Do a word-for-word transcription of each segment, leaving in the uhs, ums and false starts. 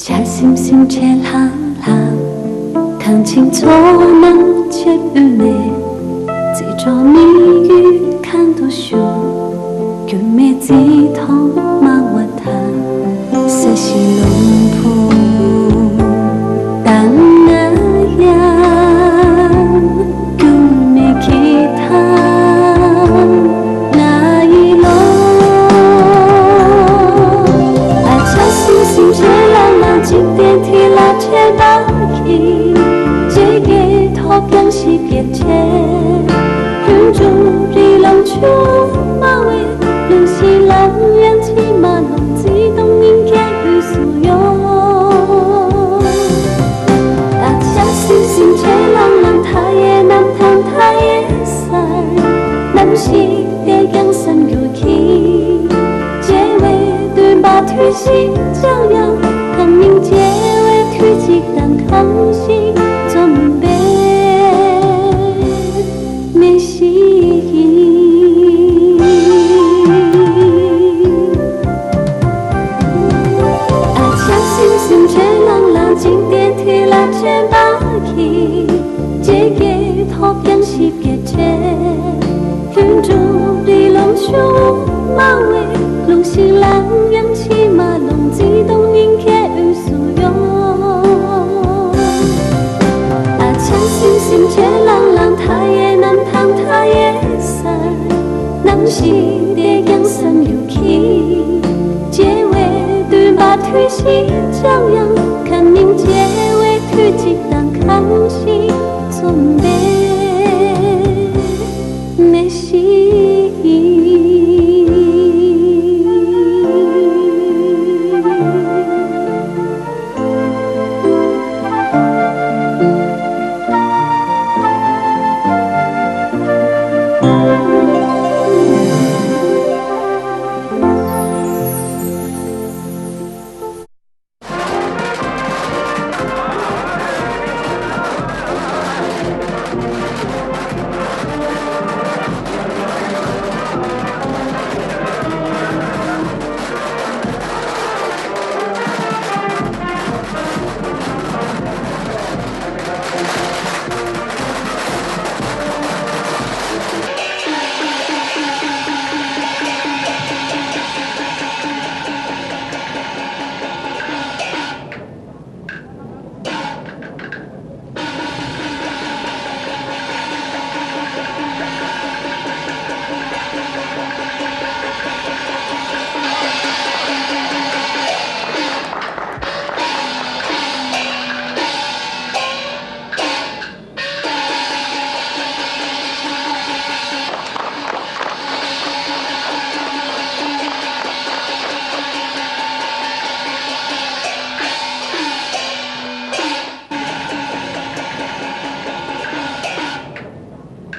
འཇའ་ཟིམ་ཟིམ་བྱེད་ལྷང་ལྷང་། གངས་ཅན་ཚོགས་རྣམས་ཆེད་དབུས་ནས། རྩེ་གྲོགས་མི་ཡུལ་གང་དུ་བཞུགས། སྒྱུ་མའི་བརྩི་མཐོང་སྨྲ་བ་དང་། ས་གཞི་ལུང་ཕུང་དྭངས་ན་ཡང་། སྒྱུ་མའི་གི་ཐང་ང་ཡི་ལོ། ཨ་ཅག་སིང་སིང་བྱེད་ལང་ལང་། འཇིག་རྟེན་འདི་ལ་དྲན་པ་གིས། བརྗེད་དཀའི་ཐོབ་ཀྱང་ཞིབ་རྒྱས་བྱེད། ལྷུན་གྲུབ་རི་ལུང་ཆུང་མ་བས། ལུང་ཤིང་ལམ་ཡང་ཕྱི་མ་ལོང་། བརྩེ་དུང་སྙིང་གའི་དབུས་སུ་ཡོད། ཨ་ཅག་སིང་སིང་བྱེད་ལང་ལང་། མཐའ་ཡས་གནམ་དང་མཐའ་ཡས་སར། ནམ་ཞིག་བལྟས་ཀྱང་བསམ་འགྱུར་གྱི། བརྗེ་བའི་འདུན་པ་མཐུད་ཅིང་བཅངས་ཡང་། ཁ་ཉིན་བརྗེ་བའི་དུས་གཅིག་དང་། གང་ཞིག་འཛོམས་པའི་གནས་ཤིག་ཡིན། ཨ་ཅག་སིང་སིང་བྱེད་ལང་ལང་། འཇིག་རྟེན་འདི་ལ་དྲན་པ་གིས། བརྗེད་དཀའི་ཐོབ་ཀྱང་ཞིབ་རྒྱས་བྱེད། ལྷུན་གྲུབ་རི་ལུང་ཆུང་མ་བས། ལུང་ཤིང་ལམ་ཡང་ཕྱི་མ་ལོང་། བརྩེ་དུང་སྙིང་གའི་དབུས་སུ་ཡོད། ཨ་ཅག་སིང་སིང་བྱེད་ལང་ལང་། མཐའ་ཡས་གནམ་དང་མཐའ་ཡས་སར། ནམ་ཞིག་བལྟས་ཀྱང་བསམ་འགྱུར་གྱི། བརྗེ་བའི་འདུན་པ་མཐུད་ཅིང་བཅངས་ཡང་། ཁ་ཉིན་བརྗེ་བའི་དུས་གཅིག་དང་། གང་ཞིག་འཛོམས་པའི་གནས་ཤིག་ཡིན།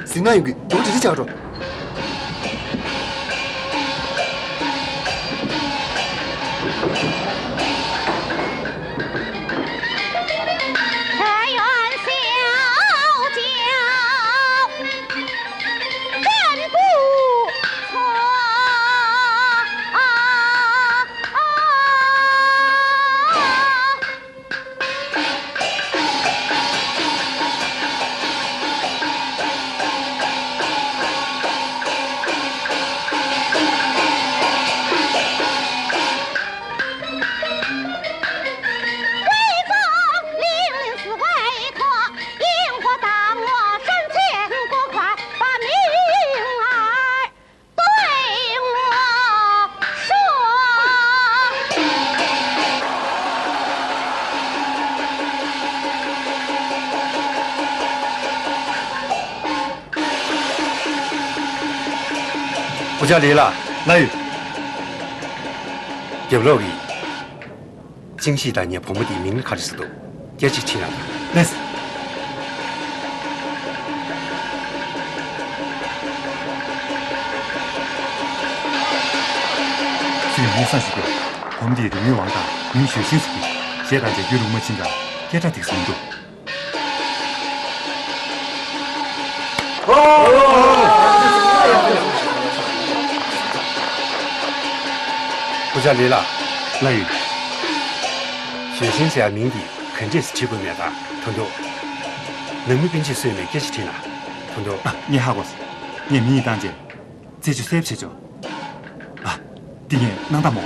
གཟིགས་ན་ཡོང་གི་དུང་ཇི་ལི་ཆགས་འགྲོ། ཇ་ལི་ལགས། ལགས་ཡོད། རྒྱབ་ལོགས་ཀྱི་ཅིང་ཤི་དང་ངའི་བུ་མོ་དེའི་མིང་ག་རེ་ཟེར་འདུག་སྐད་ཅིག་ཕྱིན་ན། ལགས་སོ། སུས་ངས་བསམ་ཞིག་གོ། བུ་མོ་དེའི་རི་མོའི་དབང་དང་མིང་ཞུས་ཟིན་ཟིན་གྱི་གཞས་དང་མཇལ་རྒྱུ་རུང་མ་ཕྱིན་ཙང་སྐད་གྲགས་ཐིག་སོང་འདུག་སྐུ་ཞབས་ལི་ལགས། ལགས་ཡོད། ཞོལ་ཤིང་ཟེར་ཡ་མིང་འདི་ག་འདྲས་སེ་བྲིས་དགོས་མེད་ད་དོན་དུ། ནང་མི་སྤུན་མཆེད་སུས་མེད་སྐད་ཆ་དྲིས་ན་དོན་དུ། ཨ། ངས་ཧ་གོ་སོང་། ངས་མིང་ཡིག་བཏང་རྗེས། རྩད་གཅོད་གསལ་པོ་བྱེད་ཆོག་ཨ། འདི་ངས་གནང་དང་མོ།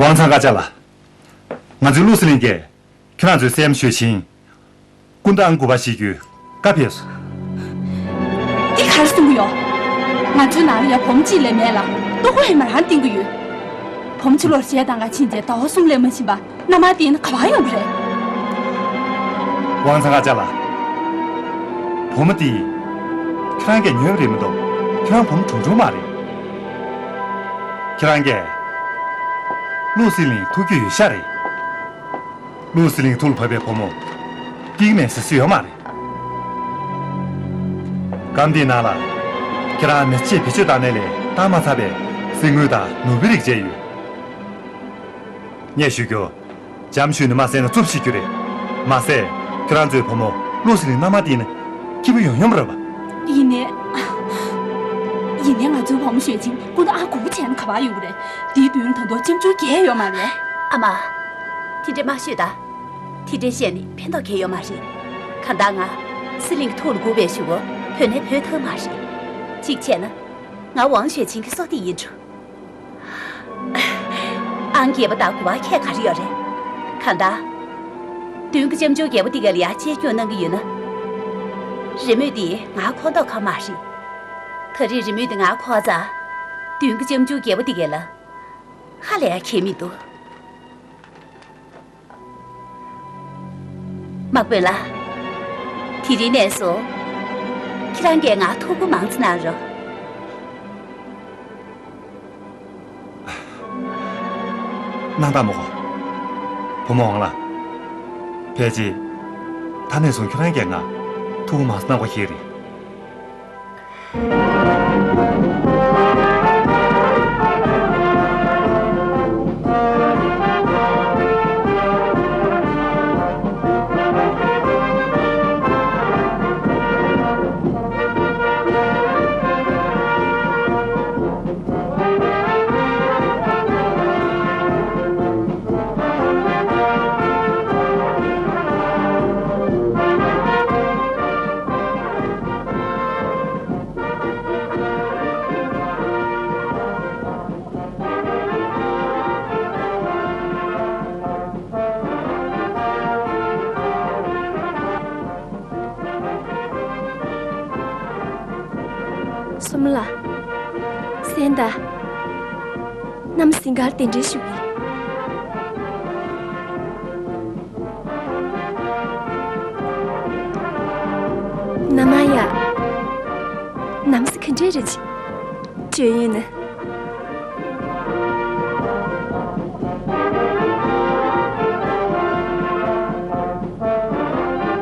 ཝང་ཚང་ཀ་ཅ་ལགས། ང་ཚོའི་ཀླུ་སི་ལིང་གིས་ཁྱེད་རང་ཚོའི་སྲས་མོ་ཞོལ་ཤིང་། སྐུ་ཟླ་ཨང་དགུ་པ་བཞེས་རྒྱུའི་བཀའ་ཕེབས་སོང་། འདི་ག་རེ་གསུང་གི་ཡོད། ང་ཚོའི་ནང་ལ་ཡ་བུ་མོ་གཅིག་ལས་མེད་ལ་ལྟོ་གོས་ཡང་མོ་རང་བསྟེན་གི་ཡོད། བུ་མོ་ཕྱི་ལོགས་གཞས་གཏོང་ག་ཕྱིན་རྗེས་ཟླ་བ་གསུམ་སླེབས་མ་ཕྱིན་པ་མནའ་མར་བསྟེན་ན་ག་པར་ཡོང་གི་རེད། ཝང་ཚང་ཀ་ཅ་ལགས། བུ་མོ་དེ་ཁྱེད་རང་གིས་ཉོས་པ་རེད་མ་གཏོགས་ཁྱེད་རང་བུ་མོ་གྲུང་གྲུང་མ་རེད། ཁྱེད་རང་གིས་ཀླུ་སི་ལིང་ཐུག་རྒྱུ་ཡོད་ཤག་རེད། ཀླུ་སི་ལིང་ཐུགས་ལ་བབས་པའི་བུ་མོ་སྐྱིད་མེད་ཟེར་སྲོལ་ཡོད་མ་རེད། སྒམ་འདིའི་ནང་ལ་ཁྱེད་རང་མི་ཚེ་བེད་སྤྱོད་བཏང་ནས་ལས་བཏང་མ་ཚར་བའི་གསེར་དངུལ་དང་ནོར་བུའི་རིགས་བཅས་ཡོད། ངས་ཞུ་རྒྱུ། འཇམ་ཞུས་ནས་མ་བསད་ན་རྩུབ་ཤེས་རྒྱུ་རེད། མ་ཟད་ཁྱེད་རང་ཚོའི་བུ་མོ་ཀླུ་སི་ལིང་མནའ་མར་བསྟེན་ན་སྐྱིད་པོ་ཡོང་ཡོང་རེད་པ། ཡིན་ནའི། ཡིན་ནའི་ང་ཚོའི་བུ་མོ་ཞོལ་ཤིང་སྐུ་ཟླ་ཨང་དགུ་པ་བྱས་ན་ག་པར་ཡོང་གི་རེད། དེའི་མདུན་ད་དུང་ཅམ་ཆུང་བརྒྱབ་ཡོད་མ་རེད། ཨ་མ། དེ་འདྲས་མ་ཤོད་ད། དེ་འདྲས་བཤད་ནས་ཕན་ཐོགས་གང་ཡང་ཡོད་མ་རེད། གང་ལྟར་ང་སི་ལིང་གི་ཐུགས་ལ་འགུག་པའི་ཞུ་བ་བོད་ནས་བོད་ཐབས་མ་རེད། གཅིག་བྱས་ན། ང་ཝང་ཞོལ་ཤིང་གི་སྲོག་ཐིག་ཡིན་འགྲོ། ཨང་བརྒྱད་པ་དང་དགུ་པ་ཁྱད་ག་རེ་ཡོད་རེད། གང་ལྟར། མདུན་གྱི་ཅམ་ཆུང་རྒྱལ་པོ་འདི་ག་ལ་ཡ་ཆེ་སྐྱོང་གནང་གི་ཡོད་ན། རི་མོ་འདི་ང་མཁོ་མདོག་ཁ་མ་རེད། ད་རེས་རི་མོ་འདི་ང་མཁོ་ཙང་། མདུན་གྱི་ཅམ་ཆུང་རྒྱལ་པོ་འདི་ག་ལ་ཧ་ལས་ཡ་ཁྱད་མི་འདུག་དམག་དཔོན་ལགས། དེ་རིང་ནས་བཟུང་། ཁྱེད་རང་གིས་ང་ཐུགས་ཁུར་མང་ཙམ་གནང་རོགས། གནང་དང་མོ། བུ་མོ་ཝང་ལགས། ཕལ་ཆེར། ད་ནས་བཟུང་ཁྱེད་རང་གིས་ང་ཐུགས་ཁུར་མང་ཙམ་གནང་དགོས་ཀྱི་རེད། སོམ་ལ། སེན་ད། གནམ་སིང་གར་གདན་འདྲེན་ཞུ་གི། ན་མ་ཡ། གནམ་ས་ག་འདྲས་རེད་ཅི། བྱོན་ཡོད་ན།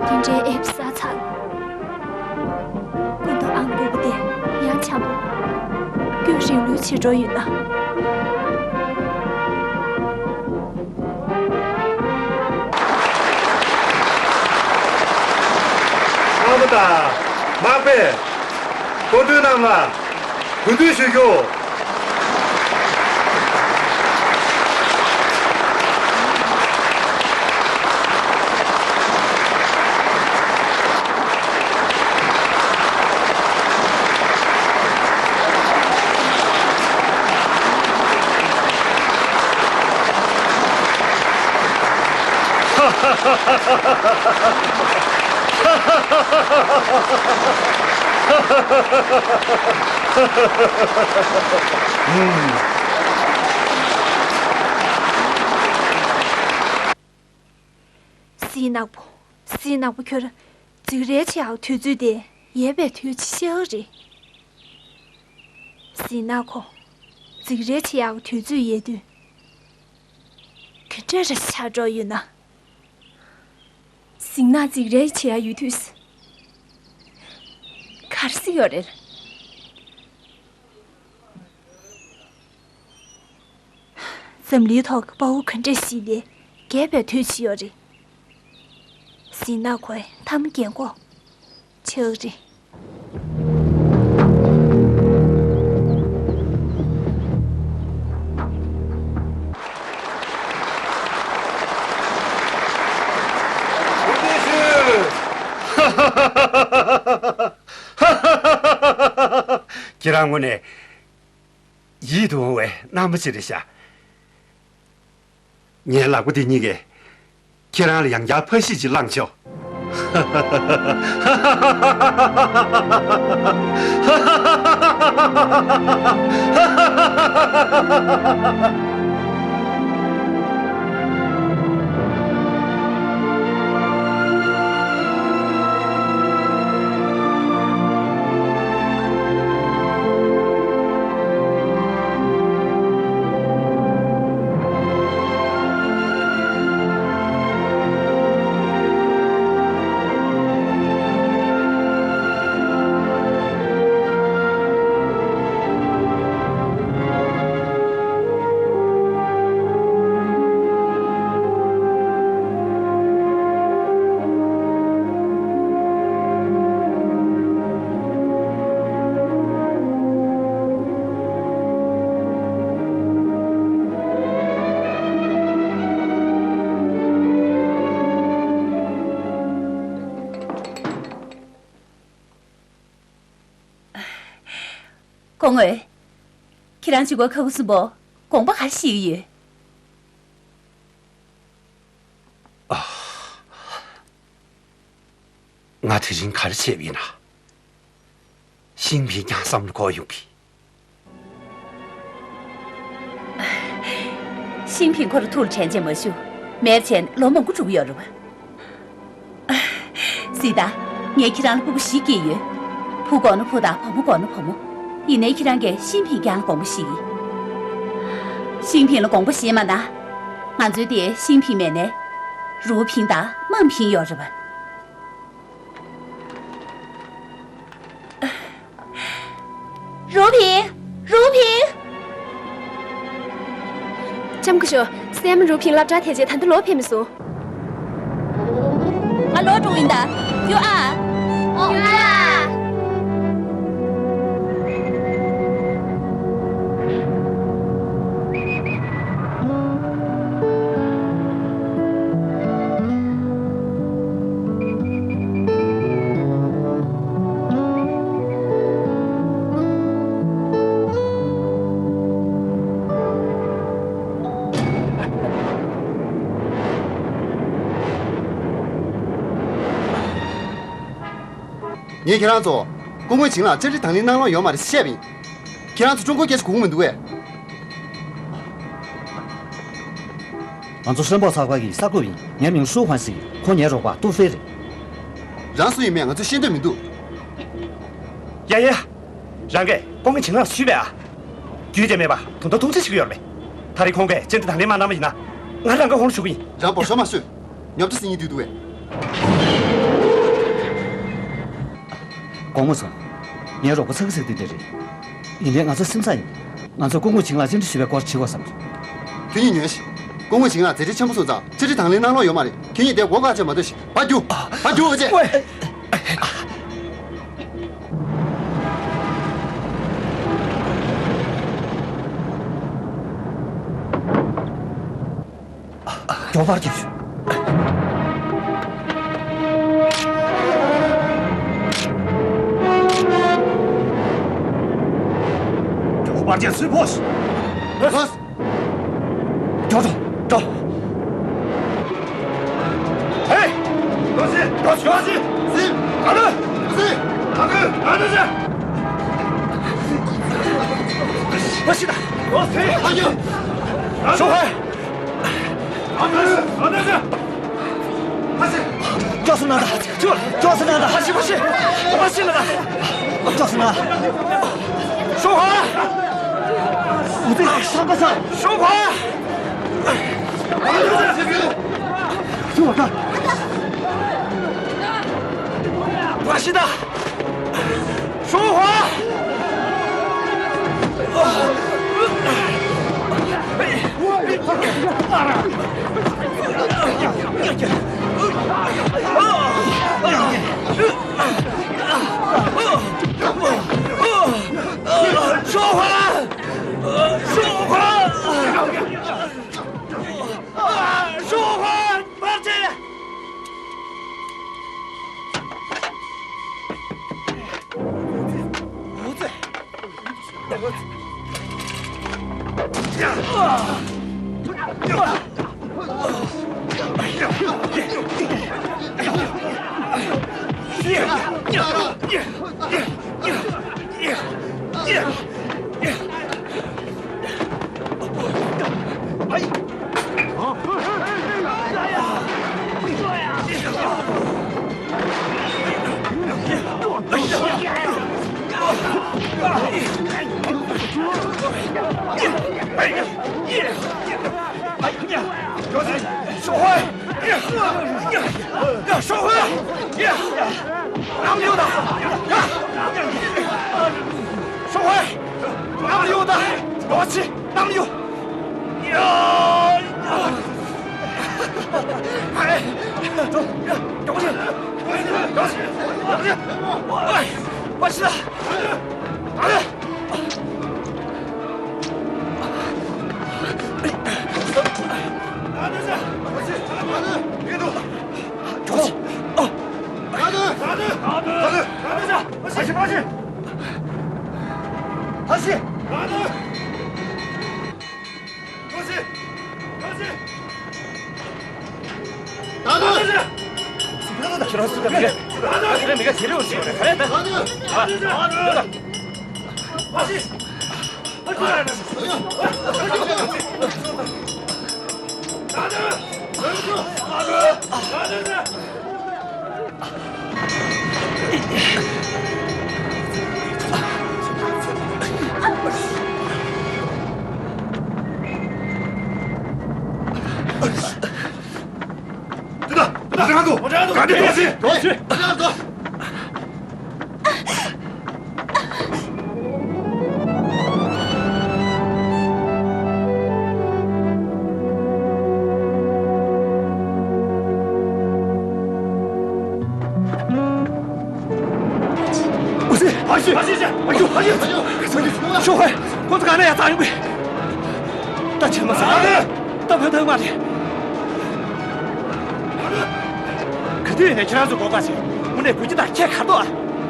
དེ་འདྲའི་ཨེབ་ས་ཚགས། སྐུ་མདོག་ཨང་དགུ་པོ་དེ་ཡང་འཆམ་པོ། ཀུན་རིང་ལོས་བྱེད་འགྲོ་ཡོད་ན། དམག་མི་དང་། དམག་དཔོན། སྐུ་མདུན་རྣམས་ལ་གུས་འདུད་ཞུ་རྒྱུ། སྲིད་ནག་པོ། སྲིད་ནག་པོ་ཁྱོད། འཇིགས་རལ་ཆེ་ཡག་དུས་ཚོད་དེ་ཡལ་བའི་དུས་ཆེ་ཤོས་རེད། སྲིད་ནག་པོ། འཇིགས་རལ་ཆེ་ཡག་དུས་ཚོད་ཡལ་དུས། ག་འདྲ་རེ་ཆགས་འགྲོ་ཡོད་ན། སྲིད་ནག་འཇིགས་རལ་ཆེ་ཡག་ཡོད་དུས། ག་རེ་ཟེར་ཡོད་རེད། འཛམ་གླིང་ཐོག་གི་དཔའ་བོ་ག་འདྲ་ཞིག་ལས་རྒས་པའི་དུས་ཆེ་ཡོད་རེད། སྲིད་ནག་པོའི་མཐའ་མ་རྒན་གོག་ཆགས་རེད། ཁྱེད་རང་དངོས་གནས་ཡིད་དུ་འོང་བའི་མནའ་མ་ཅིག་རེད་ཤག་ངའི་ལག་པ་འདི་གཉིས་ཀས་ཁྱེད་རང་ལ་ཡང་བསྐྱར་ཕ་གཞིས་ཅིག་བླངས་ཆོག་སྐུ་ངོ། ཁྱེད་རང་གཅིག་པོ་ཁ་ཁུ་སིམ་པོ་དགོངས་པ་ག་རེ་བཞེས་ཀྱི་ཡོད། ང་དེ་རིང་ག་རེ་བྱས་པ་ཡིན་ན། ཤིང་ཕིང་རྐྱང་བསམ་བློ་འཁོར་ཡོང་གི། ཤིང་ཕིང་ཁོ་རང་ཐུགས་ལ་དྲན་བྱས་མ་བཞུགས། མེར་བྱས་ལོ་མང་པོ་འགྲོ་གི་ཡོད་རེད་པ། སྲིད་ད། ངས་ཁྱེད་རང་ལ་སྤུ་གུ་བཞི་སྐྱེས་ཡོད། བུ་དགོས་ན་བུ་དང་བུ་མོ་དགོས་ན་བུ་མོ། ཡིན་ནའི་ཁྱེད་རང་གིས་ཤིང་ཕིང་རྐྱང་ལ་དགོངས་པ་བཞེས་ཀྱི། ཤིང་ཕིང་ལ་དགོངས་པ་བཞེས་མ་གནང་། ང་ཚོའི་འདིར་ཤིང་ཕིང་མེད་ནའི། རུའུ་ཕིང་དང་མང་ཕིང་ཡོད་རེད་པ། རུའུ་ཕིང་། རུའུ་ཕིང་། ལྕམ་སྐུ་ཞབས། སྲས་མོ་རུའུ་ཕིང་སློབ་གྲྭར་ཐད་རྗེས་ད་ལྟ་ལོག་ཕེབས་མི་སོང་། ང་ལོག་འགྲོ་གི་ཡིན་ད། རྒྱུགས་ཨ། ཨོ་ཡ། ངས་ཁྱེད་རང་ཚོ་སྐུ་ངོ་ཆིང་ལ་བཅར་འདྲི་དང་ལེན་གནང་ལོང་ཡོད་མ་རེད་བཤད་པ་ཡིན། ཁྱེད་རང་ཚོ་ཀྲུང་གོ་སྐད་ཆ་གོ་གི་མི་འདུག་གས། ང་ཚོ་ཧྲེན་པོ་ཚགས་པར་གྱི་གསར་འགོད་པ་ཡིན། ངའི་མིང་ཧྲུའུ་ཧོན་ཞིག་ཡིན། ཁོ་ངའི་རོགས་པ་ཏུའུ་ཧྥེ་རེད། རང་སུ་ཡིན་མིན་ང་ཚོས་ཤེས་འདོད་མི་འདུག་ཡ་ཡ། རང་གིས་སྐུ་ངོ་ཆིང་ལ་ཞུས་པས་ཨ། རྒྱུས་ཅན་མེད་པ་དོན་དག་ཐུག་ཚེ་ཞིག་ཡོད་རེད། ད་རེས་ཁོང་གིས་བཅར་འདྲི་དང་ལེན་མ་གནང་བ་ཡིན་ན། ང་རང་གི་ཧོན་ཞུ་གི་ཡིན། རང་བོར་ཤོག་མ་ཤོད། ཉོབ་ཏུ་སྲིད་ཉིན་དུས་འདུག་བས། དགོང་མོ་སོང་། ངའི་རོགས་པ་ཚ་གི་ཚིག་འདི་འདྲ་རེད། ཡིན་ནའི་ང་ཚོ་སེམས་བཟང་ཡིན། ང་ཚོས་སྐུ་ངོ་ཆིང་ལ་བཅར་འདྲི་ཞུ་བའི་སྐོར་དྲི་དགོས་བསམ་སོང་། ཁྱོད་ཉིད་ཉོན་ཞིག་སྐུ་ངོ་ཆིང་ལ་མཛད་འཕྲིན་ཆེན་པོ་སོང་ཙང་བཅར་འདྲི་དང་ལེན་གནང་ལོང་ཡོད་མ་རེད། ཁྱོད་ཉིད་དེ་མགོ་བཀག་བྱས་མ་སྡོད་ཞིག་ཕར་རྒྱུགས། ཕར་རྒྱུགས་ཨ་ཅེ། ཝེ། མགྱོགས་པར་རྒྱུགས་ཤོག་མགྱོགས་པར་རྒྱུགས་སུས་ཕོས། ལོས། མགྱོགས་འགྲོ། འགྲོ། ཞོག་ཟིན། ཟིན། ཨ་ནུ། ཟིན། ཨ་ནུ། ཨ་ནུ་ཟིན། ཨ་ཤི་ད། ཨོ་ཟིན། ཨ་ཡོ། ཞོག་ཧ། ཨ་ནུ། ཨ་ནུ་ཟིན། ཨ་ཤི། ཅོག་སུ་ན་ད། ཅོག་སུ་ན་ད། ཨ་ཤི། ཨ་ཤི། ཨ་ཤི་ན་ད། ཅོག་སུ་ན། ཞོག་ཧ། ཨུ་ཙི། ཤང་ཀ་ས། ཞོག་ཧ། ཞོག་ཧ། བ་ཤི་ད། ཞོག་ཧ། ཞོག་ཧ། ཞོག་ཧ། ཨ། ཤོག་ཧ། ཕར་ཆེ། འོ་ཙི། ཤོག་ཧོ། ཡ། ཡ། ཤོག་ཧོ། ཡ། ནམ་ཡོད་ད། ཡ། ཤོག་ཧོ། ནམ་ཡོད་ད། རོ་ཆི། ནམ་ཡོད། ཡ། ཨེ། འགྲོ། འགྲོ། འགྲོ། འགྲོ། འགྲོ། ཨེ། མ་ཤི་ད། ཨེ། ཤོག་ཧོ། ཁོ་ཚོ་ག་ནས་ཡར་བཏང་ཡོང་གི། ད་ཕྱིར་མ་སོང་། ད་ཕན་ཐོགས་མ་རེད། ག་དུས་ནས་ཁྱེད་རང་ཚོ་གོ་ག་ཟེར། དངོས་གནས་བུ་ཅི་དང་ཁྱད་ག་རེ་འདུག་ཨ།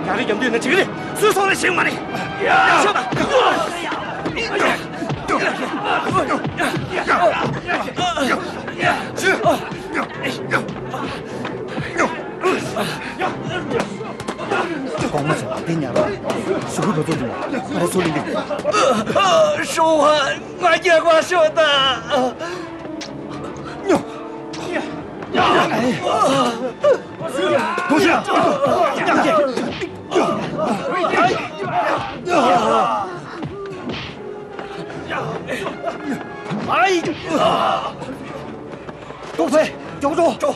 རྒྱག་རེས་རྒྱབ་དུས་ན་འགྲིག་གི་རེད། སུས་སོང་ལ་ཞིག་མ་རེད། ཡ། ཤོག་ད། གོང་མ་ཚོ་དེ་ཉར་བ། གཞུག་གུ་ལོ་ཚོ་འདི་ང་ར་སོ་ལིང་གི། ཤོག་ཧ། ང་རྒྱལ་བ་ཤོག་ད། ཉོ། ཐུགས་རྗེ་ཆེ། ཏོག་ཙེ། ཅོག་ཅོག་ཅོག་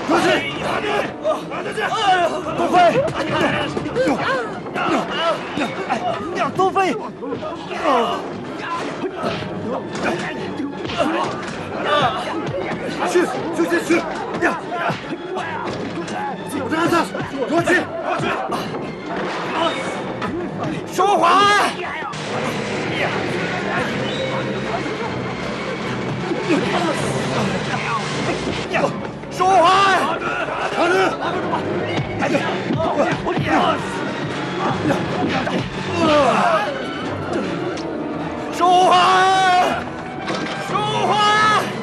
ཏོག་ཙེ། ཏོག་ཙེ། ཡ། ཏོག་ཙེ། ཤུ། ཤུ། ཤུ། ཤུ། ཡ། ཤོག་ཧ། ཤོག་ཧ། ཤོག་ཧ། ཤོག་ཧ།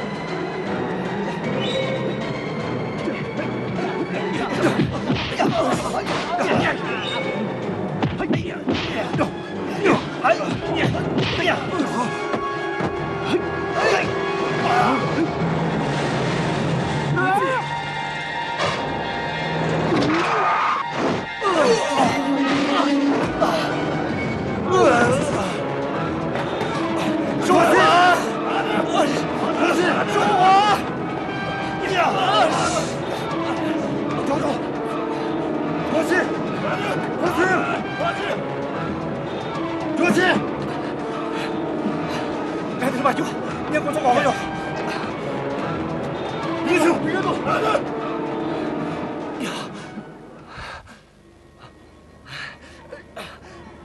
ང་ཚོས། ང་དེར་མ་རྒྱུག་ངས་ཁོ་ཚོ་འོག་ཡོང་། ཡིན་ཤོག་ཡིན་ཤོག་ཡ།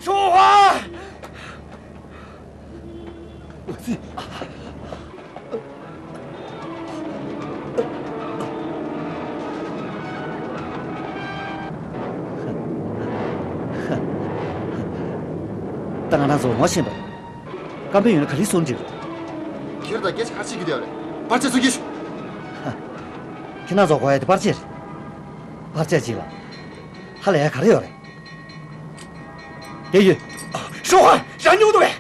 ཧྲུའུ་ཧུན། ད་ང་རང་ཚོ་ངོ་ཤེས་པ་རེད། བཀའ་འབེབས་ཡོད་ན་ག་རེ་གསུང་འདྲི་རེད། ཁྱེད་རང་སྐད་ཆ་ག་རེ་བཤད་ཀྱི་བསྡད་ཡོད་རེད། བར་ཆད་བཟོ་གི་ཤོག་ཁྱེད་རང་ཚོ་དགོས་ཡ་དེ་བར་ཆད་རེད། བར་ཆད་ཅིག་ལ་ཧ་ལས་ཡ་ག་རེ་ཡོད་རེད། དེ་ཡོད། ཧྲུའུ་ཧུན། རང་ཉུང་འདུག་པས།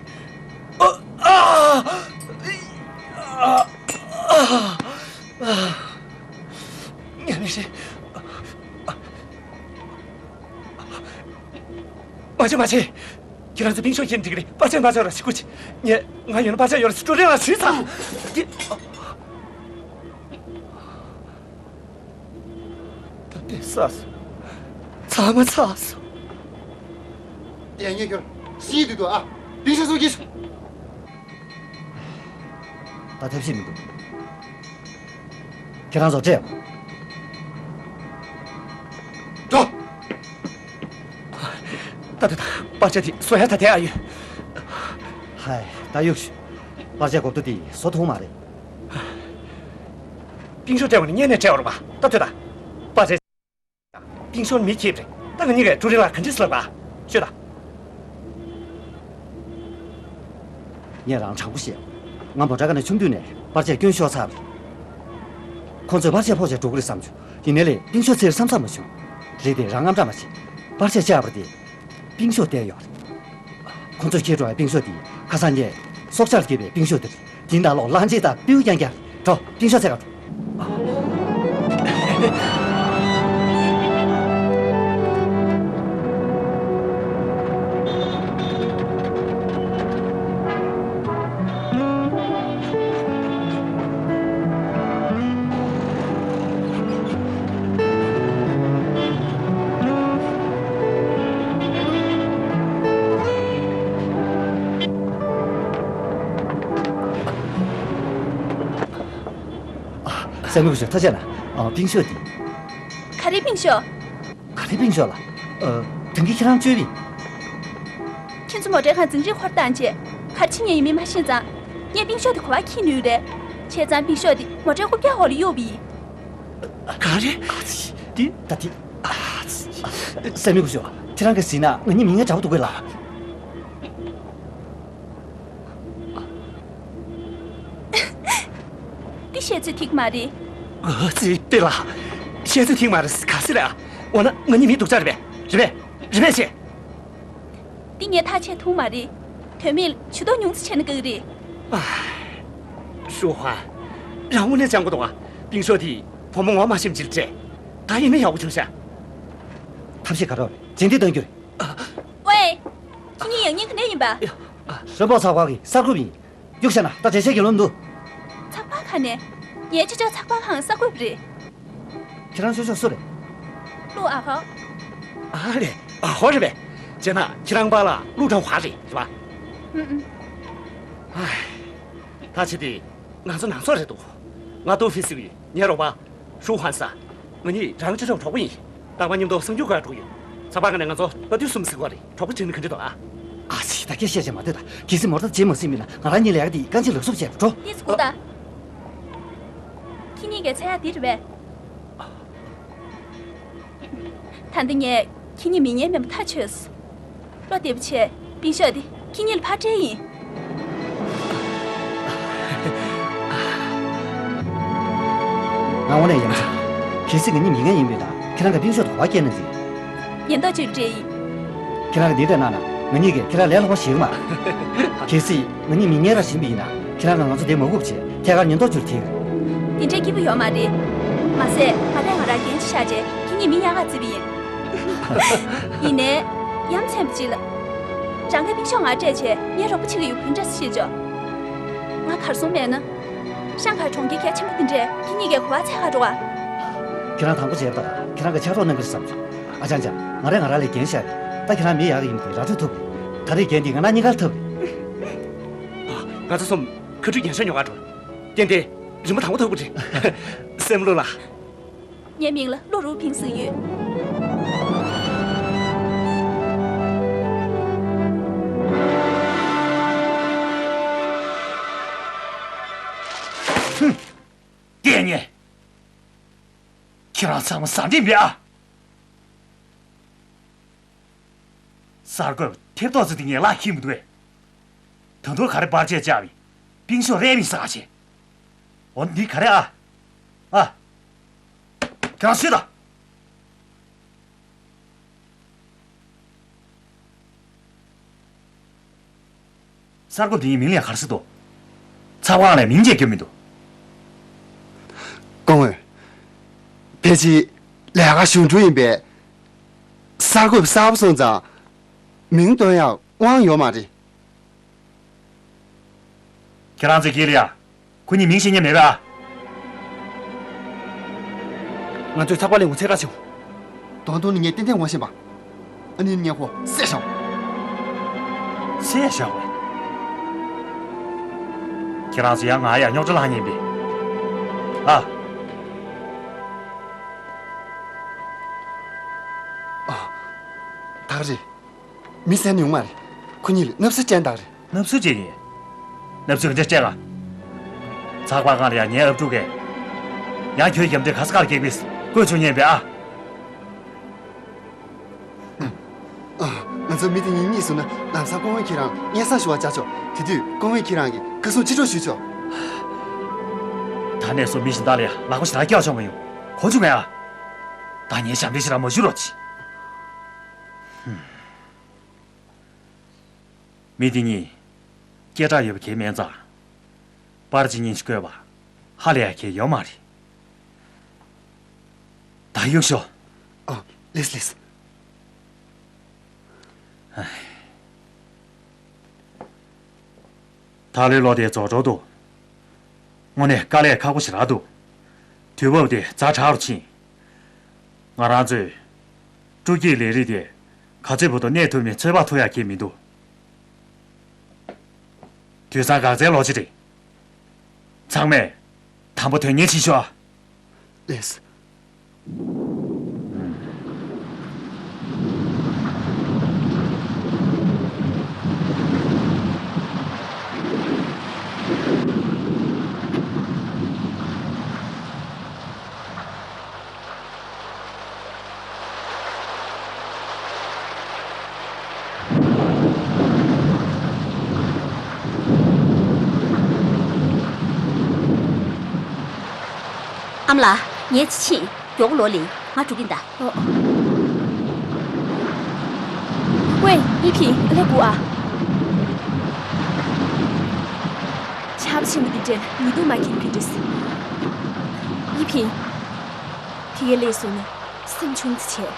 ཨ། ཨ། ཨ། ཨ། ཨ། ཉན་མི་ཤེས། མ་བྱེད་མ་བྱེད། ཁྱེད་རང་ཚོ་ཏིང་ཤོ་ཁྱེར་འགྲིག་གི་རེད། པར་ཆས་མ་བཅག་རོགས་ཞུ་དགོས་ཀྱི། ངས་ང་ཡོད་ན་པར་ཆས་ཡོད་རེད་ཟེར་ཀྲུའུ་ཀྲེང་ལ་ཞུས་ཚར། འདི། ད་ལྟའི་ས་སོ། ཚང་མ་ཚར་སོང་། ལྟས་ངན་ཁྱོད་ཤི་དུས་དུ་ཨ། ཏིང་ཤོ་སོ་གིས། ད་ཐབས་ཤེས་མི་འདུག་ཁྱེད་རང་ཚོ་སྤྲད། འགྲོ། ད་ད་ད་པར་ཆས་དེ་བཟོ་ཡ་ད་དེ་ཨ་ཡོད། ཧའི་ད་གཡུག་ཤོག་པར་ཆས་གོ་བསྡུར་དེ་བཟོ་ཐུབ་མ་རེད། ཏིང་ཤོ་སྤྲད་པ་ནི་སྔོན་ནས་སྤྲད་པ་རེད་པ། ད་ཐོས་དང་། པར་ཆས། ཏིང་ཤོ་མི་ཁྱེར་རེད། ད་ང་གཉིས་ཀས་ཀྲུའུ་རིན་ལ་ག་འདྲས་ལབ་པ། ཤོད་དང་། ངས་རང་དྲང་པོ་བཤད། ང་མོ་ཊ་ཁ་ནས་མཆོང་དུས་ནས་པར་ཆས་སྐྱོན་ཤོར་ཚར་བ་རེད། ཁོང་ཚོས་པར་ཆས་ཕོག་བྱས་འགྲོ་གི་རེད་བསམ་བྱུང་། ཡིན་ནའི་ལས་ཏིང་ཤོ་འཚོལ་བསམ་བསམ་མ་བྱུང་། རེད་དེ་རང་དངངས་སྐྲག་མ་བྱེད། པར་ཆས་བཅག་པ་དེ། ཏིང་ཤོ་བལྟས་ཡོད་རེད། ཁོ་ཚོས་ཁྱེར་འགྲོ་བའི་ཏིང་ཤོ་དེ་ཁ་སང་ཉིན་སྲོག་ཆགས་ལ་སྐྱེས་པའི་ཏིང་ཤོ་དེ་རེད། དེ་འདྲ་ལོག་གླང་ཆེན་དང་སྤྲེའུ་རྐྱང་རྐྱང་རེད། འགྲོ་ཏིང་ཤོ་འཚོལ་ག་འགྲོ། ཨ། སྲས་མོ་སྐུ་ཞབས་ཐུགས་རྗེ་གནང་། ཨ། པིང་ཤོ་འདི། ག་རེ་པིང་ཤོ། ག་རེ་པིང་ཤོ་ལ། ཨ། དེང་གི་ཁྱེད་རང་བཅོས་པིན། ཁྱེད་ཚོ་མོ་ཊའི་ཁང་འཛིན་རིམ་ཧོར་བཏང་རྗེས་ག་རེ་བྱེད་མཁན་ཡིན་མིན་མ་ཤེས་ཙང་། ངས་པིང་ཤོ་དེ་ག་པར་འཁྱེར་ནུས་རེད། བྱས་ཙང་པིང་ཤོ་དེ་མོ་ཊའི་རྐུབ་བཀྱག་འོག་ལ་གཡུགས་པ་ཡིན། ག་རེ། ཨ་ཙི། འདི་ད་འདི། ཨ་ཙི། སྲས་མོ་སྐུ་ཞབས། ཁྱེད་རང་གིས་གཟིགས་ན་ང་གཉིས་མིང་ངན་འདྲ་པོ་འདུག་གས་ལ། འདི་བཤད་ཚོད་ཐིག་མ་རེད། ཨ་ཙི། པེ་ལགས། བཤད་ཚོད་ཐིག་མ་རེད་ག་ཟེར་ཨ། འོ་ན་ང་གཉིས་མི་སྡུག་ཅག་རེད་པས། རེད་པས། རེད་པས་བྱས། འདི་ངས་ཐག་བཅད་ཐུབ་མ་རེད། དོན་མེད་ལ་ཇུས་གཏོགས་ཉུང་ཙམ་བྱས་ན་དགའ་གི་རེད། ཨ། ཧྲུའུ་ཧན། རང་དངོས་གནས་སྤྱང་པོ་འདུག་ཨ། པིང་ཤོ་དེ་བུ་མོ་ངོ་མ་ཤེས་པ་ཅིག་ལ་སྤྲད། ད་ཡིན་ན་ཡག་པོ་བྱུང་ཤག་ཐབས་ཤེས་ག་རེ་རེད། རྗེས་འདེད་གཏོང་རྒྱུ་རེད། ཝེ། ཁྱེད་གཉིས་ཡང་སྙིང་ག་ནས་ཡིན་པ། རོན་པོ་ཚགས་པར་གྱི་གསར་འགོད་པ་ཡིན། གཡུག་བཞག་ན་ད་འགྲེལ་བཤད་རྒྱག་ལོང་མི་འདུག་ཚགས་པར་ཁང་ནས། ངའི་ཅོ་ཅོ་ཚགས་པར་ཁང་གསར་འགོད་པ་རེད། ཁྱེད་རང་ཅོ་ཅོ་སུ་རེད། ཀླུ་ཨ་ཧོ། ཨ་རེད། ཨ་ཧོ་རེད་པས། བྱས་ན་ཁྱེད་རང་པཱ་ལགས་ཀླུ་ཁྲང་ཧྭ་རེད། རེད་པ། ཨུ་ཨུ། ཨ། ད་བྱས་ཏེ་ང་ཚོ་ནང་ཚོགས་རེད་འདུག་ང་ཏོ་ཧྥི་སི་ཡིན། ངའི་རོགས་པ། ཧྲུའུ་ཧན་ཟེར། ང་གཉིས་རང་ཅི་ཐོག་གྲོགས་པོ་ཡིན། རྟག་པར་མཉམ་དུ་གསར་འགྱུར་སྐོར་འགྲོ་གི་ཡོད། ཚགས་པར་ཁང་ནས་ང་ཚོ་ལྟ་དུས་གསུམ་གཟིགས་ཀྱི་ཡོད་རེད། གྲོགས་པོ་བྱེད་ན་ག་འདྲ་འདུག་ཨ། ཨ་ཙི། ད་སྐད་བཤད་བྱས་མ་སྡོད་ད། གལ་སྲིད་མོ་ཊ་བརྗེད་མ་ཟིན་པ་ཡིན་ན་ང་རང་གཉིས་ལས་ཀ་འདི་དཀའ་ཆེ་ལགས་སུབ་བྱས་འགྲོ། ཏིས་གུ་ད། ཁྱེད་གཉིས་ཀྱི་འཚོལ་ཡག་འདི་རེད་པས། ད་ལྟ་ངས་ཁྱེད་གཉིས་མི་ངན་མིན་པ་ཐག་ཆོད་སོང་། བློ་བདེ་པོ་བྱས། པིན་ཤོག་འདི་ཁྱེད་གཉིས་ལ་ཕར་སྤྲད་ཡིན། ང་དངོས་གནས་ཡ་མཚན། གལ་སྲིད་ང་གཉིས་མི་ངན་ཡིན་པས་ན་ཁྱེད་རང་གི་པིན་ཤོག་དེ་ག་པར་སྐྱེལ་ན་འགྲིག་ཉེན་རྟོག་ཅུས་ལ་སྤྲད་ཡིན། ཁྱེད་རང་གིས་འདི་འདྲ་གནང་ན་ང་གཉིས་ཀྱིས་ཁྱེད་རང་ལས་སླ་པོ་ཞིག་མ་རེད། གལ་སྲིད་ང་གཉིས་མི་ངན་ར་བཞིན་པ་ཡིན་ན་ཁྱེད་རང་གིས་ང་ཚོ་འདིར་མ་སྒུག་བྱས་ཐད་ཀར་ཉེན་རྟོག་ཅུ་ལ་ཁྲིད། དེ་འདྲའི་སྐྱིད་པོ་ཡོད་མ་རེད། མ་ཟད་ང་རང་ང་རང་འགན་ཅིག་བཞག་རྗེས་ཁྱེད་གཉིས་མི་གཡར་ག་བརྩིས་པ་ཡིན། ཡིན་ནའི། ཡ་མཚན་པ་ཅིག་ལ། རང་གི་པིན་ཤོག་ང་སྤྲད་བྱས་ངའི་རོགས་པ་བྱེད་ཀྱི་ཡོད་པ་ག་འདྲས་ཤེས་ཆོག་ང་གར་སོང་མེད་ན། ཤང་ཁའི་གྲོང་ཁྱེར་གལ་ཆེན་པོ་འདི་འདྲས་ཁྱེད་གཉིས་ཀྱིས་གོ་བ་ཚད་ག་འགྲོ་བ། ཁྱེད་རང་དང་པོ་བྱས་པ་དང་ཁྱེད་རང་གིས་ཕྱག་རོགས་གནང་གི་རེད་བསམ་བྱུང་། ཨ་ཅང་ཅང་། ང་རང་ང་རང་ལ་འགན་བཞག་ཡིན། ད་ཁྱེད་རང་མི་ཡག་གི་ཡིན་པ་དེ་ར་སྤྲོད་ཐུབ་རེད། ག་རེ་རྒྱན་འདི་ང་རང་གཉིས་ཀར་ཐུབ། ཨ། ང་ཚོ་གསུམ་ཁ་ཁྲུས་རྒྱན་ཤོག་ཉོ་གར་འགྲོ། རྒྱན་དེ་རིན་པ་དང་པོ་ཐོབ་ཀྱི་རེད། སེམས་བློ་ལ། ངའི་མིང་ལ་བློ་རུ་ཕིང་ཟེར་ཡོད། ལྟས་ངན། ཁྱེད་རང་ཚང་མ་ཟ་འདྲེ་མེད་ཨ། གསར་འགོད་པ་ཐེབས་ཏོག་ཙེ་དེ་ངས་ལག་འཁྱེར་མི་འདུག་གས། ད་དུང་ག་རེ་པར་ཆས་བཅག་པའི་པིང་ཤོག་རེ་མི་ཟ་བྱས། འོ་འདི་ག་རེ་ཨ། ཨ། ཁྱེད་རང་སུས་དང་། གསར་འགོད་པ་དེ་ངའི་མིང་ལ་ཡང་ག་རེ་ཟེར་འདུག་ཚགས་པར་ཁང་ལ་མིང་བརྗེ་རྒྱུ་མི་འདུག་སྐུ་ངོ། ཕལ་ཆེར་ལས་ཀ་གཞུང་འབྲུ་ཡིན་པས། གསར་འགོད་པ་གསར་པ་སོང་ཙང་མིང་འདོན་ཡང་དབང་ཡོད་མ་རེད། ཁྱེད་རང་ཚོས་དཀྱིལ་ལ་ཡ། ཁོ་གཉིས་མིང་ཤེས་མཁན་མེད་པས་ཨ། ང་ཚོས་ཚགས་པར་ལེན་དགོས་ཚད་ཁ་བྱུང་། དོན་དུ་ནི་ངས་ཏན་ཏན་ངོ་ཤེས་པ། ཨ་ནི་ངས་ཁོ་བསད་བཞག་བསད་བཞག་པས། ཁྱེད་རང་ཚོ་ཡང་ང་ཡ་རྙོག་དྲ་ལྷག་ཉེན་པས། ཨ། ཨ། ད་ག་རེད། མི་བསད་ནི་ཡོང་མ་རེད། ཁོ་གཉིས་ལ་སྣབས་སུལ་སྤྲད་ད་རེད། སྣབས་སུལ་སྤྲད་ཀྱི། སྣབས་སུལ་ག་འདྲ་སྤྲད་ག་ཚགས་པར་ཁང་ལ་ཡང་ཉན་ཨབ་ཕྲུག་གས། ཡང་ཁྱོད་རྒྱབ་འདྲེ་ག་ས་གར་སྐྱེལ་བས་བཀོད་ཆོག་ཉན་པས་ཨ། ཨ། ང་ཚོ་མི་དེ་གཉིས་གཉིས་སུ་ན་ལམ་སང་སྐུ་ངོ་ཁྱེད་རང་སྙན་སེང་ཞུ་བ་བཅར་ཆོག་དེ་དུས་སྐུ་ངོ་ཁྱེད་རང་གིས་སྐུ་སྲུང་ཅི་སྤྲོ་ཞུས་ཆོག་ད་ནས་བཟུང་མི་གཞན་དག་ལ་ཡང་ལག་པ་ཞེ་དྲག་བཀྱག་ཆོག་མ་ཡོང་། གོ་བྱུང་ངས་ཨ། ད་ངས་ཞབས་འདྲེན་ཞེ་དྲག་མ་ཞུ་རོགས་གྱིས། མི་འདི་གཉིས་སྐད་གྲགས་ཡོད་པ་གང་མིན་ཙང་། པར་ཅིག་གཉིས་ཤིག་བཀོད་པ་ཧ་ལས་ཡག་གི་ཡོད་མ་རེད། ད་གཡུག་ཤོག་ཨ། ལེས་ལེས། ད་ལོའི་ལོ་དེ་རྫོགས་འགྲོ་འདུག་དངོས་གནས་དཀའ་ལས་ཁག་པོ་ཞེ་དྲག་འདུག་དུས་བབ་དེ་ཛ་དྲག་རུ་ཕྱིན། ང་རང་ཚོས་སྤྲོ་སྐྱིད་ལས་རིགས་དེ་ག་ཚོད་བར་དུ་གནས་ཐུབ་མིན་ཚོད་དཔག་ཐུབ་ཡག་གི་མི་འདུག་དུས་སང་འགག་རྩའི་ལོ་གཅིག་རེད། ཚང་མས་དང་པོ་དོན་གཉེར་བྱེད་ཤོག་ཨ། ལེས། ཨ་མ་ལགས། ངས་ཕྱིན། མགྱོགས་ལོག་ལེན། ང་འགྲོ་གིན་གདའ། ཨོ། ཝེ། ཡི་ཕིང་། ཨ་ལས་སྒུག་ཨ། ཆར་པ་ཆེན་པོ་འདི་འདྲས་ཉི་གདུགས་མ་འཁྱེར་གི་འདྲས། ཡི་ཕིང་། ཕ་གིར་སླེབས་སོང་ན་སེམས་ཆུང་ཙམ་བྱས།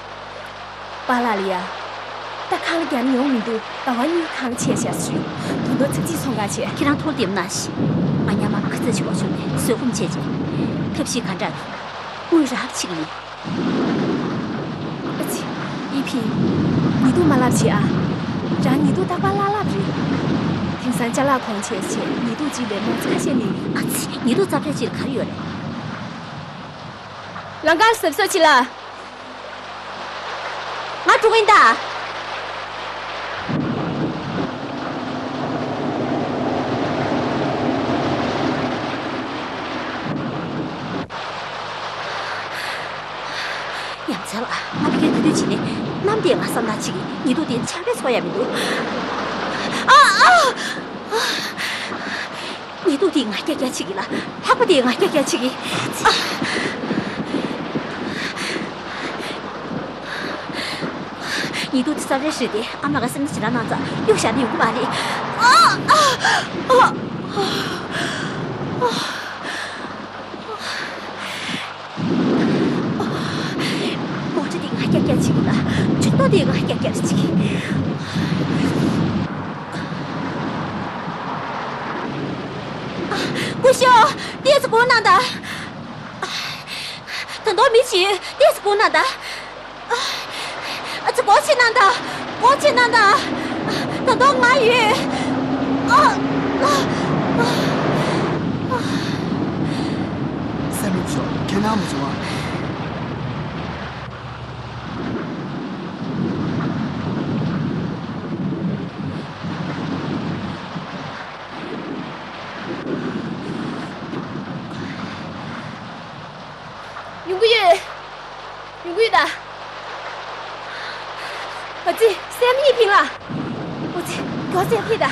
པཱ་ལགས་ལ་ཡ། ད་ཁ་ལ་རྒྱག་ན་ཡོང་མི་འདུག་ཟླ་བ་གཉིས་ཁ་ལ་ཆད་བཞག་སུ་ཡོད། དོན་དག་ཚིག་གཅིག་ཚོང་ཁང་བྱས། ཁྱེད་རང་ཐུགས་བདེ་མོ་གནང་ཞིག་ང་ཉ་མ་མ་ཁ་ཚ་ཞིག་འོག་བྱུང་ནས་བཟོད་སྒོམ་བྱས་རྗེས། ཐབས་ཤེས་ག་འདྲ་དང་། དངུལ་རག་ཕྱིན་ཡིན། ཨ་ཙི། ཡི་ཕིང་། ཉི་གདུགས་མ་ལབ་བྱེད་ཨ། རང་ཉི་གདུགས་རྟག་པར་ལྷག་ལྷག་རེད། དེང་སང་ཅ་ལག་གོང་ཆེ་ཆེ་ཉི་གདུགས་གཅིག་ལས་མང་ཚ་ཤས་ནི། ཨ་ཙི། ཉི་གདུགས་རྩ་བྲལ་ཅིག་ག་རེ་ཡོད་རེད། ལམ་ཁ་གཟབ་གཟབ་བྱེད་ལ། ང་འགྲོ་གི་ཡིན་ད། ཡ་མཚན་ལ། ང་ཕ་གིར་དུས་དུས་བྱས་ནས་གནམ་བདེ་ང་བསམ་ན་ཅིག་ཉི་གདུགས་དེ་ཆར་པས་ཚོགས་ཡ་མི་འདུག་ཨ་ཨ། ཉི་གདུགས་དེ་ང་རྒྱག་རྒྱག་བྱེད་ཀྱི་ལ། ལྷགས་པ་དེ་ང་རྒྱག་རྒྱག་བྱེད་ཀྱི། ཉི་གདུགས་དེ་རྩ་བྲལ་རེད་དེ། ཨ་མ་ག་སེམས་ནི་ཇི་འདྲ་གནང་ཙང་གཡུག་བཞག་ནི་ཡོང་གི་མ་རེད། ཨ་ཨ་ཨ། མོ་ཊ་དེ་ང་རྒྱག་རྒྱག་བྱེད་ཀྱི་ལ། ཇུས་གཏོགས་དེ་ང་རྒྱག་རྒྱག་བྱེད་ཀྱི། སྐུ་ཞབས། ཏོག་ཙམ་སྒུག་གནང་དང་། ད་དུང་མི་ཅིག་ཏོག་ཙམ་སྒུག་གནང་དང་། ཨ་ཙི། སྒོ་ཕྱེ་གནང་དང་། སྒོ་ཕྱེ་གནང་དང་། ད་དུང་ང་ཡོད། ཨ། ཨ། ཨ། སེམས་མི་ཤོག་ཁྱེད་རང་མ་བྱུང་བ། ཡོང་གི་ཡོད། ཡོང་གི་ཡོད་ད། ཨ་ཙི། སེམས་ཡིད་ཕིང་ལ། ཨ་ཙི། མགྱོགས་སེམས་ཕིང་ད།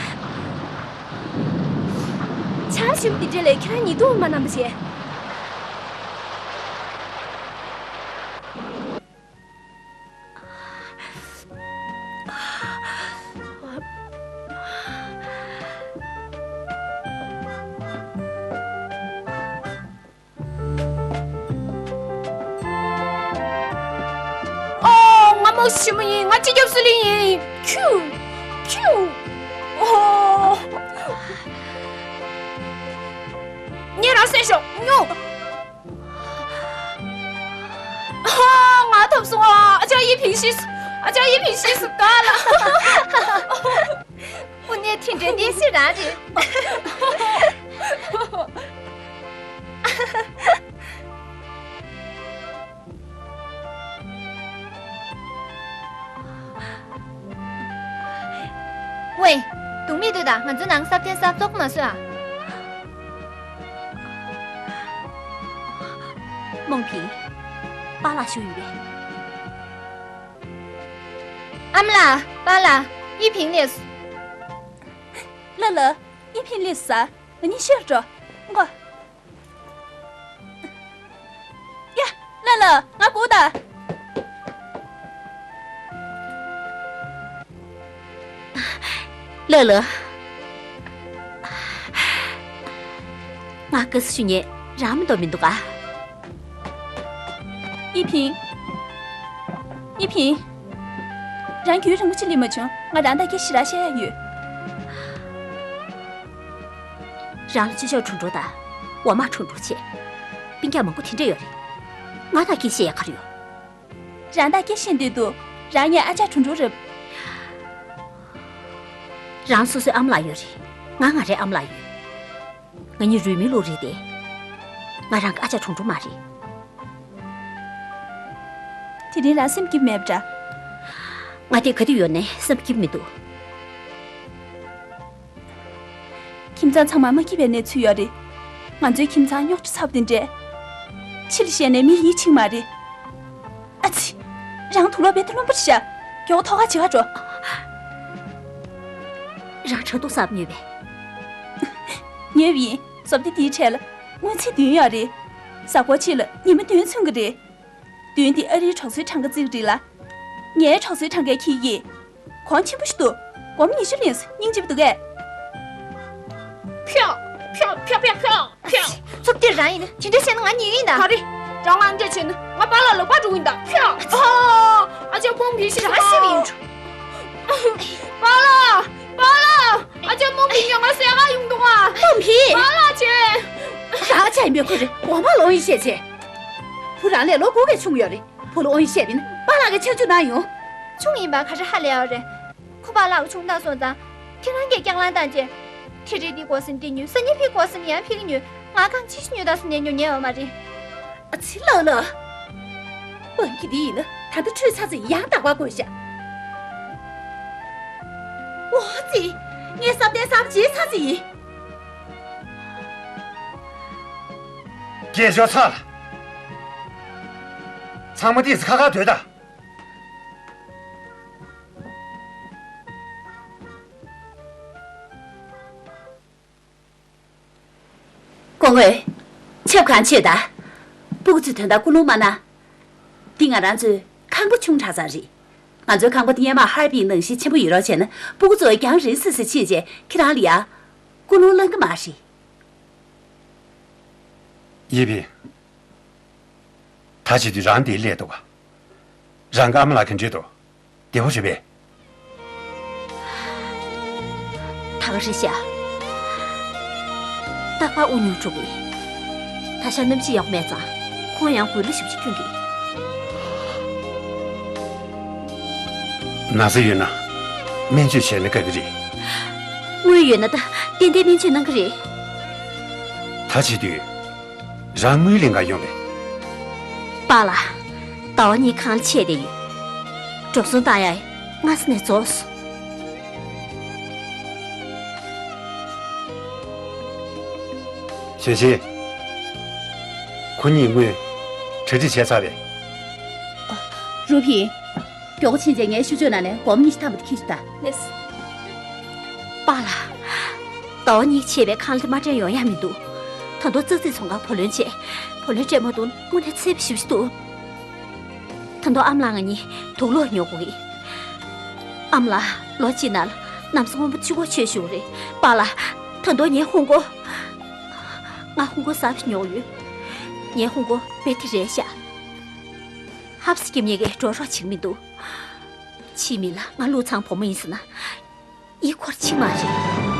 ཆར་ཞིམ་འདི་འདྲ་ལས་ཁྱེད་རང་ཉིད་དུ་མ་རྣམ་པ་བྱས། ཨོ། ང་མོ་ཞི་མོ་ཡིན། ང་སྤྱི་ཁྱབ་སུ་ལི་ཡིན། ཁྱུ། ཁྱུ། ཨོ། ངས་རང་བསད་ཤོག་ཉོ། ཨ། ང་ཐོབ་སོང་ཨ། ཨ་ཅག་ཡིད་ཕིང་ཤི་སོང་། ཨ་ཅག་ཡིད་ཕིང་ཤི་སོང་། ག་ལ། དངོས་གནས་དེ་འདྲའི་གནས་ཚུལ་རང་རེད། ཝེ། སྡུག་མི་འདུག་ད། ང་ཚོའི་ནང་སྲབ་ཐན་སྲབ་ཏོག་མ་བཟོས་ཨ། རྨོངས་ཕི། པཱ་ལགས་བཞུགས་ཡོད་པས། ཨ་མ་ལགས། པཱ་ལགས། ཡིད་ཕིང་སླེབས་སོང་། ལ་ལ། ཡིད་ཕིང་སླེབས་སོང་ཟེར། ང་གཉིས་ཤོད་འགྲོ། ཨང་། ཡ། ལ་ལ། ང་སྒུག་ད། ལ་ལ། ང་དགའ་བསུ་ཞུ་མཁན་རང་མ་གཏོགས་མི་འདུག་ག། ཡིད་ཕིང་། ཡིད་ཕིང་། རང་རྒྱུན་རིང་པོ་ཅིག་སླེབས་མ་བྱུང་། ང་རང་དང་སྐད་ཞེ་དྲག་བཤད་ཡ་ཡོད། རང་ལ་སྤྱི་ཞབས་དྲུང་འགྲོ་དང་། འོག་མ་དྲུང་འགྲོ་བྱས། སྤུན་ཀྱག་མང་པོ་དེ་འདྲ་ཡོད་རེད། ང་དང་སྐད་བཤད་ཡ་ག་རེ་ཡོད། རང་དང་སྐད་བཤད་འདོད་འདུག་རང་ངའི་ཨ་ཅག་དྲུང་དྲུང་རེད། རང་སོ་སོའི་ཨ་མ་ལགས་ཡོད་རེད། ང་ང་རའི་ཨ་མ་ལགས་ཡོད། ང་གཉིས་རུས་མིན་ལུགས་རེད་དེ། ང་རང་གི་ཨ་ཅག་དྲུང་དྲུང་མ་རེད། དེ་རིང་རང་སེམས་སྐྱིད་མེད་པ་འདྲ། ང་དེ་ག་དུས་ཡོང་ནས་སེམས་སྐྱིད་མི་འདུག་ཁྱིམ་ཚང་ཚང་མ་མ་སྐྱིད་པའི་གནས་ཚུལ་ཡོད་རེད། ང་ཚོའི་ཁྱིམ་ཚང་རྙོག་དྲ་ཚ་པོ་དེ་འདྲས། ཕྱི་ལ་བཤད་ནས་མི་ཡིད་ཆེས་མ་རེད། ཨ་ཙི། རང་དུག་ལོག་བེད་དུ་རློན་པར་བཞག་མགྱོགས་ཐོག་ཁ་བྱེད་ག་འགྲོ། རང་ཕྲག་དོག་ཟབ་ཉོས་པས། ཉོས་པ་ཡིན། བཟོ་ལྟ་འདིའི་གྲས་ལ་སྔོན་ཚེས་བདུན་ཡོད་རེད། གཟའ་འཁོར་གཅིག་ལ་ཉི་མ་བདུན་མཚོན་གྱི་རེད། བདུན་འདི་ཨ་རིའི་གྲོགས་ཚོའི་གྲངས་ཀ་བརྩི་གི་རེད་ལ། ངའི་གྲོགས་ཚོའི་གྲངས་ཀའི་ཁྱི་ཡིས། གོང་ཆེན་པོ་ཞིག་འདུག་སྒོར་མོ་ཉི་ཤུ་ལེན་སོང་། སྙིང་རྗེ་པོ་འདུག་གས། ཕྱོགས། ཕྱོགས། ཕྱོགས། ཕྱོགས། ཕྱོགས། ཕྱོགས། ཚུབ་སྟེ་རང་ཡིན་ན་དེ་འདྲ་བྱས་ན་ང་ཉེས་ཡིན་ད། ག་རེ། རང་ང་འདྲ་བྱས་ན་ང་པཱ་ལགས་ལག་པ་འགྲོ་གི་ཡིན་ད། ཕྱོགས། ཨ། ཨ་ཅག་ཕུང་བི་ཤི་རང་ཤི་བ་ཡིན། པཱ་ལགས། པཱ་ལགས། ཨ་ཅག་རྨོངས་པའི་ཉོན་ང་སེ་ག་ཡོང་འདུག་ཨ། རྨོངས་པའི། པཱ་ལགས་བྱས། རང་ཅག་མི་ཁོ་རེ་འོ་མ་ལོང་ཡིན་བཤད་བྱས། བུ་རང་ལས་ལོ་དགུ་གི་ཆུང་ཡོད་རེད། བུ་ལ་འོ་ཡིན་བཤད་པ་ཡིན་ན་པཱ་ལགས་ཀྱིས་ཆེ་བརྗོད་གནང་ཡོང་། ཆུང་ཡིན་པ་ག་རེ་ཧ་ལས་ཡོད་རེད། ཁོ་པཱ་ལགས་ཀྱི་ཆུང་བཏང་སོང་ཙང་། ཁྱེད་རང་གིས་རྐྱང་ལངས་བཏང་རྗེས། ཁྲི་རིལ་འདི་དགོས་ཟེར་ན་འདི་ཉོས། སང་ཉིན་ཕི་དགོས་ཟེར་ན་ཡང་ཕི་གི་ཉོས། ང་གང་ཅི་ཞིག་ཉོས་དང་ཟེར་ནས་ཉོ་མཁན་ཡོད་མ་རེད། ཨ་ཙི་ལགས་ལགས། པང་ཁྱི་འདི་ཡིན་ན་ད་ལྟ་ཁྲུས་ཚར་ཚར་ཡང་དག་པ་དགོས་ཤག་འོ་ཙི། ངས་བསམ་གཏན་གསར་པ་བརྗེས་ཚར་ཚར་ཡིན། སྐད་ཤོར་ཚར། ཚང་མ་ཏོག་ཙམ་ཁ་ཁར་སྡོད་དང་། སྐུ་ངོ། ཆབ་གང་ཆོད་ད། སྤུ་གུ་ཚོའི་དོན་དག་ཀུན་སློང་མ་གནང་། འདི་ང་རང་ཚོའི་ཁང་པ་ཆུང་དྲགས་ཙམ་རེད། ང་ཚོའི་ཁང་པ་འདི་སྔོན་མ་ཧར་པིའི་ནང་བཞིན་ཆེན་པོ་ཡོད་རོགས་བྱས་ན་སྤུ་གུ་ཚོ་རྒྱང་རིང་སི་སི་ཕྱིན་བྱས་ཁྱེད་རང་ལ་ཡ། ཀུན་སློང་བསླང་གི་མ་རེད། ཡིན་པས། ད་བྱེད་དུས་རང་འདིར་སླེབས་འདུག་ག་རང་གི་ཨ་མ་ལགས་ག་འདྲས་འདུག་བདེ་པོ་རེད་པས། ད་ག་རེ་བྱས། རྟག་པར་དབུགས་ཉུང་འགྲོ་གི། ད་ཆ་གནམ་གཤིས་ཡག་པོ་མེད་ཙང་ཁོང་ཡང་འོག་ལ་ཞེ་པོ་ཅིག་སྐྱོན་གི། ན་ཚ་ཡོད་ན། སྨན་བཅོས་བྱས་ན་དགའ་གི་རེད། དངུལ་ཡོད་ན་ད་ཏན་ཏན་སྨན་བཅོས་གནང་གི་རེད། ད་བྱེད་དུས། རང་དངུལ་ལེན་ག་ཡོང་རེད། པཱ་ལགས། ཟླ་བ་གཉིས་ཁང་ཆད་བསྡད་ཡོད། འགྲོ་སོང་བཏང་ཡ་སྔ་ས་ནས་རྫོགས་སོང་། ཞོན་ཆེན། ཁོ་གཉིས་དངུལ་གྲ་སྒྲིག་བྱས་ཚར་བས། རུ་ཕིན། མགྱོགས་པོ་ཕྱིན་བྱས་ངའི་ཤུ་ཅོ་ནང་ནས་སྒོར་མོ་ཉི་ཤུ་ཐམ་པ་དེ་ཁྱེར་ཤོག་དང་། ལགས་སོ། པཱ་ལགས། ཟླ་བ་གཉིས་ཆད་པའི་ཁང་གླ་དེ་མ་སྤྲད་ཡོང་ཡ་མི་འདུག་ད་དུང་ཙག་ཙིག་ཚོང་ཁང་བུ་ལོན་བྱས། བུ་ལོན་སྤྲད་མ་ཐུབ་ན་དངོས་གནས་ཚད་པ་ཞེ་པོ་ཅིག་འདུག་ད་དུང་ཨ་མ་ལགས་ང་གཉིས་དུག་ལོག་ཉོ་དགོས་ཀྱི། ཨ་མ་ལགས་ལོ་གཅིག་ནང་ལ་ན་བཟའ་སྔོན་པོ་གཅིག་པོ་ཆོས་ཞུ་གི་རེད། པཱ་ལགས། ད་དུང་ངའི་ཧུན་སྒོར། ང་ཧུན་སྒོར་གསར་པ་ཉོ་ཡོད། ངའི་ཧུན་སྒོར་དཔེ་དེ་རེད་ཤག་ཧབ་སི་སྐྱེམ་ཉེ་གི་འགྲོ་རོགས་བྱེད་ཀྱི་མི་འདུག་ཕྱིའི་མི་ལ་ང་ཀླུ་ཚང་བུ་མོ་ཡིན་ཟེར་ན། ཡིད་འཁོར་ཆི་མ་རེད།